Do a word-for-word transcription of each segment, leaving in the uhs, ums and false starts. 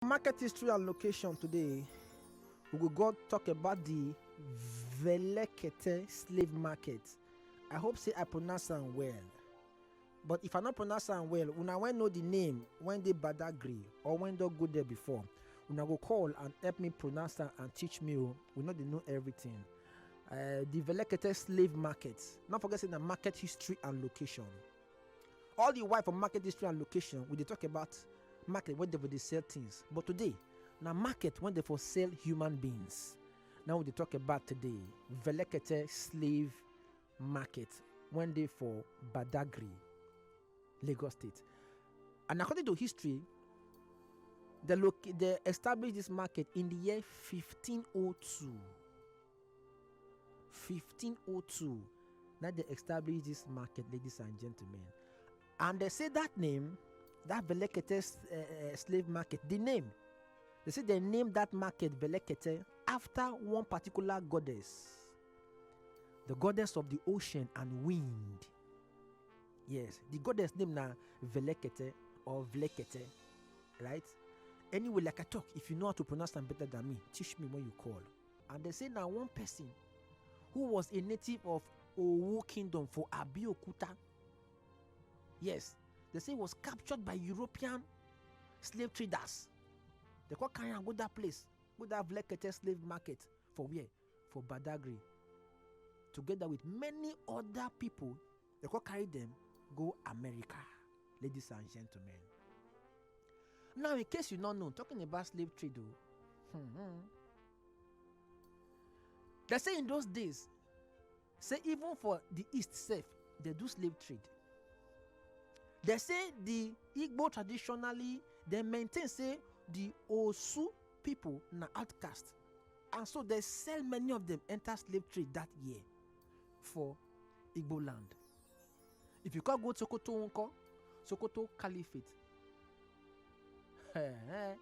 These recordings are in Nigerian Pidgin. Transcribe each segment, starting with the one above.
Market history and location today, we go go talk about the Velekete slave market. I hope say I pronounce am well. But if I no pronounce am well, una wey know the name, wey dey Badagry, or wey don go there before, una go call and help me pronounce am and teach me o. We no dey know everything. Uh, the Velekete slave market. No forget say na market history and location. All the while for market history and location, we dey talk about market where they dey sell things. But today, na market when they for sell human beings. Now we dey talk about today, Velekete slave market when dey for Badagry, Lagos State. And according to history, they, look, they established this market in the year fifteen oh two. fifteen oh two. Now they established this market, ladies and gentlemen. And they say that name, that Velekete uh, slave market, the name, they say they named that market Velekete after one particular goddess, the goddess of the ocean and wind. Yes, the goddess name na Velekete or Vlekete, right? Anyway, like I talk, if you know how to pronounce them better than me, teach me when you call. And they say now one person who was a native of Owu Kingdom for Abeokuta. Yes, they say he was captured by European slave traders. They come carry am go that place, go that Vlekete slave market for where? For Badagry. Together with many other people, they come carry them go America, ladies and gentlemen. Now, in case you no know, talking about slave trade, oh, hmm, hmm. They say in those days, say even for the East sef, they do slave trade. They say the Igbo traditionally, they maintain say the Osu people na outcast. And so they sell many of them enter slave trade that year for Igbo land. If you come go Sokoto nko, Sokoto Caliphate. Eh, eh.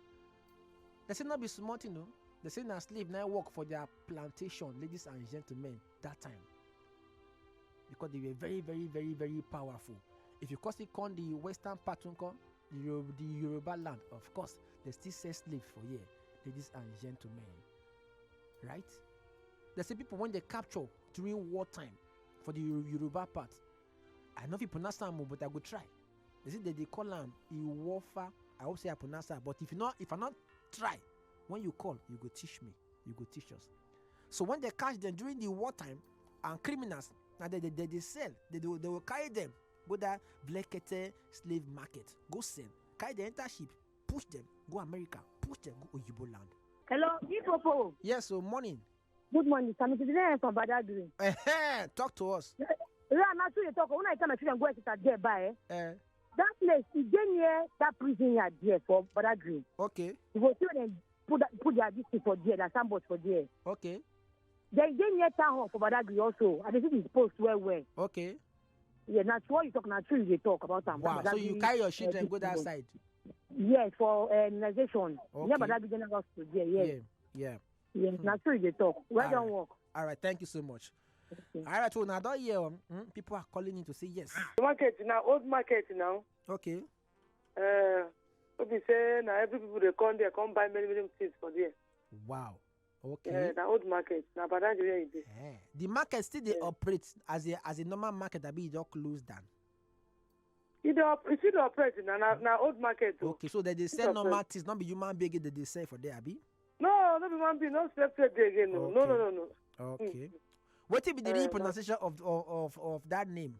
They say no be small thing, no. They say na slave na work for their plantation, ladies and gentlemen, that time. Because they were very, very, very, very powerful. If you come see come the western part nko, the Yoruba, the Yoruba land, of course, they still sell slave for here, ladies and gentlemen. Right? They say people when they capture during wartime for the Yoru- Yoruba part. I know if you pronounce am, but I go try. They say that they call am Iwofa. I hope say I pronounce that. But if you not, if I not try, when you call, you go teach me. You go teach us. So when they catch them during the wartime and criminals, now they, they, they, they sell. They, they, they will carry them, go that Vlekete slave market, go sell, carry the enter ship, push them, go America, push them, go Oyibo land. Hello, Ipopo. Yes, so morning. Good morning, Sami. Today I'm from Badagry. Eh, talk to us. Yeah, na true you talk. When I tell my children go exercise there, buy eh? Eh, That place, e dey near that prison yard there for Badagry. Okay. You go see when they put that, put their district for there, that signboard for there. Okay. They dey near town hall for Badagry also. I dey see this post well well. Okay. Yeah, na true you talk. Na true you dey talk about am. Wow. So you Badagry, carry your uh, children go that side? Yes, for uh, immunization. Okay. Near Badagry General Hospital there. Yes. Yeah. Yeah. Yes, na true you dey talk. Well done work. All right. Thank you so much. All right, so now I don hear um, hmm, people are calling in to say yes. Market now, old market now. Okay. Uh, we be say now every people they come there, come buy many many things for there. Wow. Okay. Yeah, na old market. Na Badagry where e dey. Eh, the market still dey operate as a as a normal market that be e don close down. E dey op- e still dey operate na na, na old market o. Okay, so they dey sell normal things, not be human being they dey sell for there, abi? No, no be human being, no slave trade dey again. No, no, no, no, no. Okay. Wetin be the real pronunciation of of of, of that name?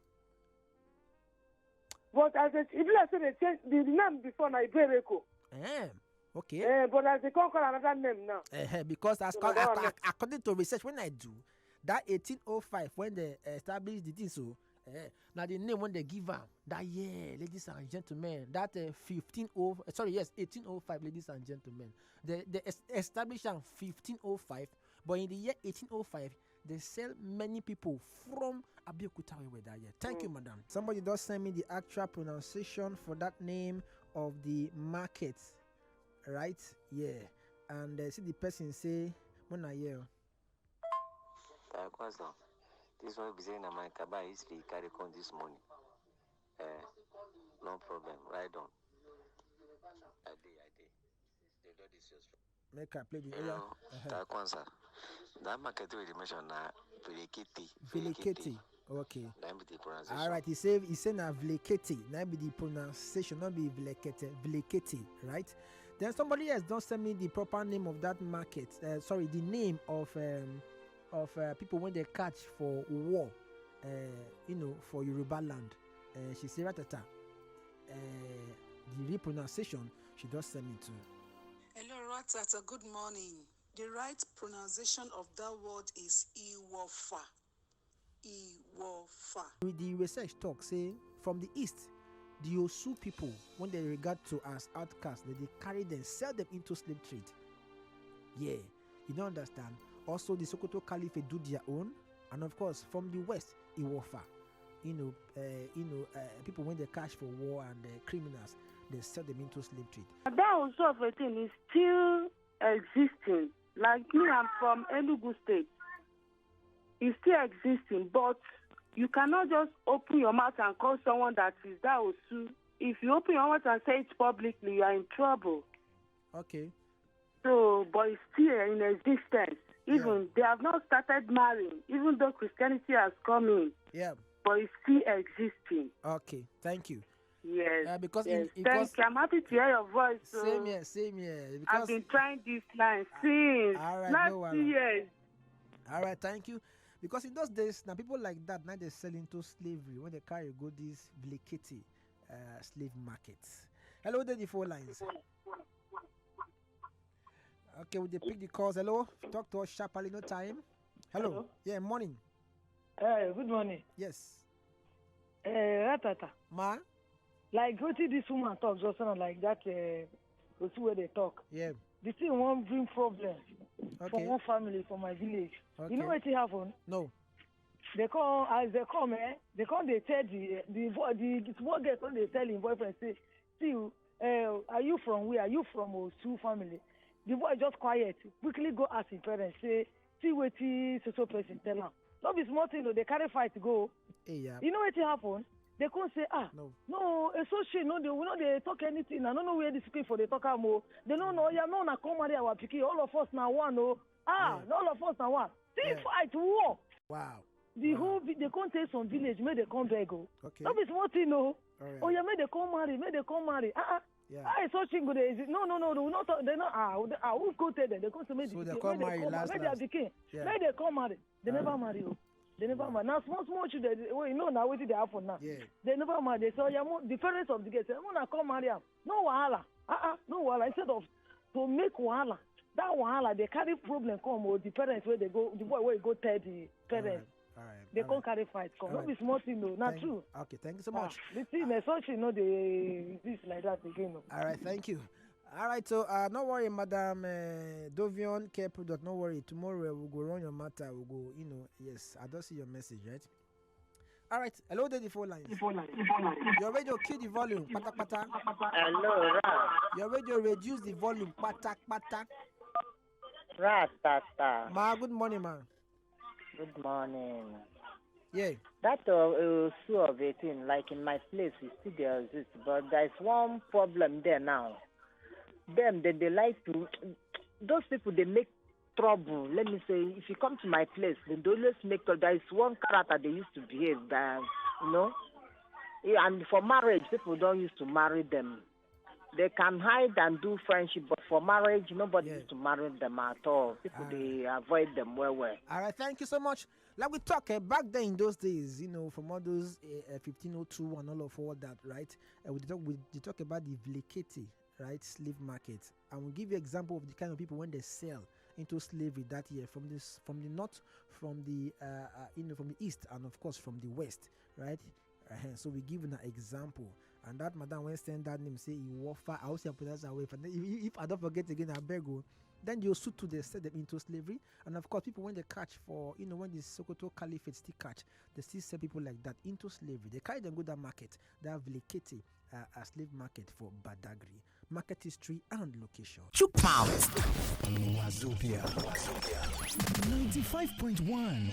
But as they, e be like say they change the name before na Ibereko. Eh. Okay. Eh, but as they come call another name now. Eh, because as So, co- that one ac- ac- according to research when I do, that eighteen oh five when they establish the thing, so eh, now the name when they give am that year, ladies and gentlemen, that uh, fifteen oh, uh, sorry, yes, eighteen oh five, ladies and gentlemen. They they es- establish am fifteen oh five, but in the year eighteen oh five, they sell many people from Abeokuta wey were that year. Thank you, madam. Somebody just send me the actual pronunciation for that name of the market, right? Yeah. And uh, see the person say, Mona, yeah. Taekwondo. This one be saying na my kaba history carry come this morning. Eh, no problem. Right on. I dey, I dey. They Make I play the area. Takwansa. That market wey you mention na Vilekiti. Vilekiti. Okay. Na im be the pronunciation. All right. He say he say na Vilekiti. Na be the pronunciation, not be Vilekete. Vilekiti, right? Then somebody else don't send me the proper name of that market. Uh, sorry, the name of um, of uh, people when they catch for war. Uh, you know, for Yoruba land. Uh, she say ratata. Uh, the real pronunciation she just send me to. Hello, Ratata. Good morning. The right pronunciation of that word is Iwofa. Iwofa. With the research talk say from the east, the Osu people when they regard to as outcasts, that they carry them, sell them into slave trade. Yeah, you don't understand. Also, the Sokoto Caliphate do their own, and of course, from the west, Iwofa. You know, uh, you know, uh, people when they cash for war and uh, criminals, they sell them into slave trade. That Osu of a thing is still existing. Like me, I'm from Enugu State. It's still existing, but you cannot just open your mouth and call someone that is that Osu. If you open your mouth and say it publicly, you are in trouble. Okay. So, but it's still in existence. Even they have not started marrying, even though Christianity has come in, Yeah. but it's still existing. Okay. Thank you. Yes. Uh, because yes. in- because- Thank you. I'm happy to hear your voice. So Same here. Same here. I've Because been trying this line since All right, last no two wahala. Years. All right, thank you. Because in those days, now people like that, now they sell into slavery when they carry go this Vilekiti uh, slave market. Hello, there the phone lines. Okay, we dey pick the calls. Hello, talk to us sharply, no time. Hello. Hello. Yeah, morning. Hey, good morning. Yes. Hey, Ratata. Ma. Like wetin this woman talk just now, like that uh, Osu wey dey talk. Yeah. The thing wan bring problem for Okay. One family for my village. Okay. You know wetin happen? No. They come as they come, eh? They come dey tell the the boy the small girl come dey tell him boyfriend say, see, uh, are you from where? Are you from Osu family? The boy just quiet, quickly go ask him parents say, see wetin so so person tell am. No be small thing o, they carry fight go. Hey, yeah. You know wetin happen? They come say, ah, No. no, it's so shame. No, they will not they talk anything. I don't know where this people they talk am o. They no know. Yeah, no, na come marry our pikin. All of us na one o. Ah, Yeah. No, all of us na one. See Yeah. Fight war. Wow. The Wow. whole vi- they come take some village, make they come beg o. Okay. No be small thing o. All right. Oh yeah, make they come marry, make they come marry. Ah ah. Yeah. Ah, it's so shame go dey. No, no, no, no, not they no. Ah, they- ah, who go tell them? They come say make So the they pikin, come make marry they come last, marry, make their last. Pikin, Yeah. make they come marry. They never marry o. They never marry. Now small small children, well, you know now wetin dey happen now. Yeah. They never marry. They say, oh yeah, mo- the parents of the girl say, wanna come marry am. No wahala. Ah ah, no wahala. Instead of to make wahala, that wahala they carry problem come o. The parents wey they go, the boy wey go tell the parents, All right. they All come right. Carry fight come. All No be right. Small thing o. Na Thank- true. Okay. Thank you so Ah, much. The thing is such you know they exist like that again o. All right. Thank you. All right. So uh, no worry, Madam uh, Dovion Care Product. No worry. Tomorrow we go run your matter. We go. You know. Yes. I don't see your message, right? All right. Hello, there the phone lines. Your radio, kill the volume. Pata pata. Hello, Ra. Your radio, reduce the volume. Pata pata. Ra Tata. Ma, good morning, ma. Good morning. Yeah. That uh, uh, Osu of a thing, like in my place, it still dey exist, but there's one problem there now. Them, they, they like to, those people, they make trouble. Let me say, if you come to my place, they always make trouble. There is one character they used to behave that, you know, yeah, and for marriage, people don't used to marry them. They can hide and do friendship, but for marriage, nobody Yeah. Used to marry them at all. People, Ah. They avoid them well, well. All right. Thank you so much. Like we talk uh, back then in those days, you know, from all those uh, uh, fifteen oh two and all of all that, right? Uh, we talk we dey talk about the Vilekete, right, slave market, and we give you example of the kind of people when they sell into slavery that year from this from the north, from the uh, uh, you know from the east, and of course from the west, right? Uh, so we give an example, and that madam when send that name say Iwofa. I also pronounce that way. If, I- if, if I don't forget again, I beg you. Then you suit to they sell them into slavery, and of course people when they catch for you know when the Sokoto Caliphate still catch, they still sell people like that into slavery. They carry them go that market, that Vilekete, uh, a slave market for Badagry. Market history and location. Chook mouth. Wazobia. ninety-five point one.